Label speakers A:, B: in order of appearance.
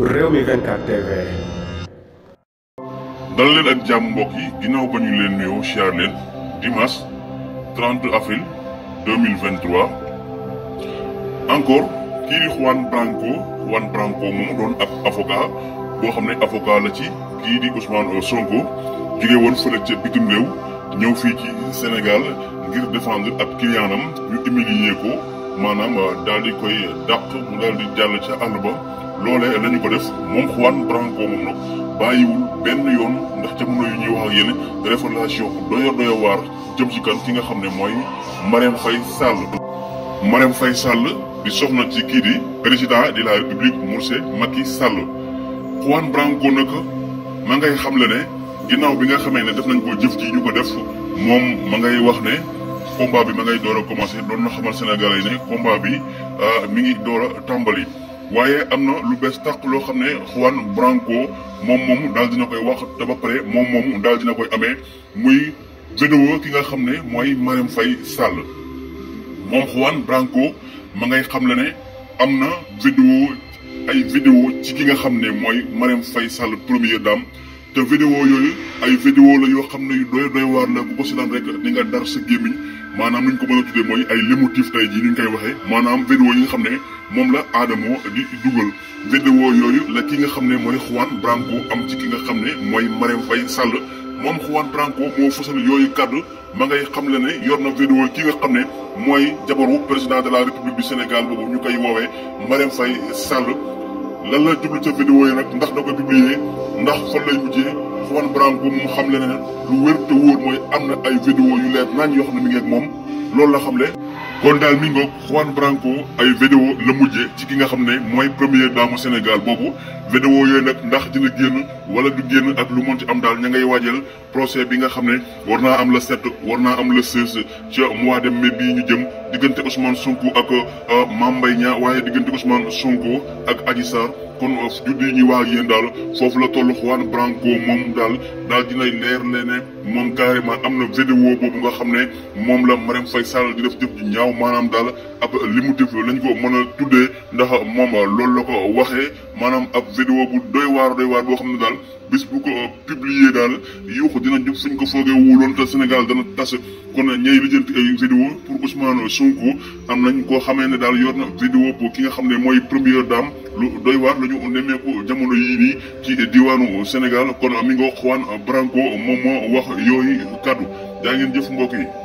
A: Rewmi 24 TV.
B: dal leen ak jàmm mbokk yi ginnaaw ba ñu leen nuyoo siyaar leen dimanche 30 avril 2023 encore kii di Juan Branco moom doon ab avocat boo xam ne avocat la ci kii di Ousmane Sonko jóge woon fële ca bitim réew ñëw fii ci Sénégal ngir défendre ab clientam ñu humilier ko maanaam daal di koy dàq mu daal di jàll ca àll ba loolee lañu ko def moom Juan Branco moom nag bàyyiwul benn yoon ndax jamono yu ñuy wax ak yéen révélation doyo waar jëm ci kan ki nga xam ne mooy Marème Faye Sall di soxna ci kii di président de la république monsieur Macky Sall. Juan Branco nag ma ngay xam le ne ginnaaw bi nga xamee ne def nañ ko jëf ji ñu ko def moom ma ngay wax ne combat bi ma ngay door a commencé doon na xamal Sénégalais yi ne combat bi mi ngi door a tàmbali. waaye am na lu bees tàq loo xam ne Juan Branco moom daal dina koy wax te ba pare moom daal dina koy amee muy vidéo ki nga xam ne mooy Marème Faye Sall. moom Juan Branco ma ngay xam le ne am na vidéo ci ki nga xam ne mooy Marème Faye Sall première dame te vidéo yooyu ay vidéo la yoo xam ne yu doy waar la bu ko si daan rek di nga dar sa gémmiñ maanaam nuñ ko mën a tuddee mooy ay lémotif tey jii ñu koy waxee maanaam vidéo yi nga xam ne moom la Adamo di dugal vidéo yooyu la ki nga xam ne mooy Juan Branco am ci ki nga xam ne mooy Marème Faye Sall. moom Juan Branco moo fësal yooyu kaddu ma ngay xam le ne yor na vidéo ki nga xam ne mooy jabaru président de la république du Sénégal boobu ñu koy woowee Marème Faye Sall. lan la jublu ca vidéo yi nag ndax da ko publier ndax fan lay mujjee Juan Branco mu xam le ne lu wér te wóor mooy am na ay vidéo yu leer nañ yoo xam ne mi ngi ak moom loolu la xam le kon daal mi ngoog Juan Branco ay vidéo la mujjee ci ki nga xam ne mooy première dame Sénégal boobu vidéo yooyu nag ndax dina génn wala du génn ak lu monti am daal ña ngay waajal procès bi nga xam ne war naa am le 7 war naa am le 16 ca mois de mai bii ñu jëm diggante Ousmane Sonko ak Mame Mbaye Niang waaye diggante Ousmane Sonko ak Adji Sarr kon juddi yi ñuy wax ak yéen daal foofu la toll Juan Branco moom daal dinay leer ne moom carrément am na vidéo boobu nga xam ne moom la Marème Faye Sall di def jëf ju ñaaw maanaam daal ab limotif lañ ko mën a tuddee ndax moom loolu la ko waxee maanaam ab vidéo bu doy waar boo xam ne daal bis bu ko publier daal yuuxu dina jóg suñ ko foogee wuuloon te Sénégal dana tas kon ñay lijjanti ay vidéo pour Ousmane Sonko am nañ koo xamee ne daal yor na vidéo pour ki nga xam ne mooy première dame lu doy waar la ñu nemmeeku jamono yii nii ci diwaanu Sénégal kon mi nga Juan Branco moom moo wax yooyu kaddu jaa ngeen jëf mbokk yi.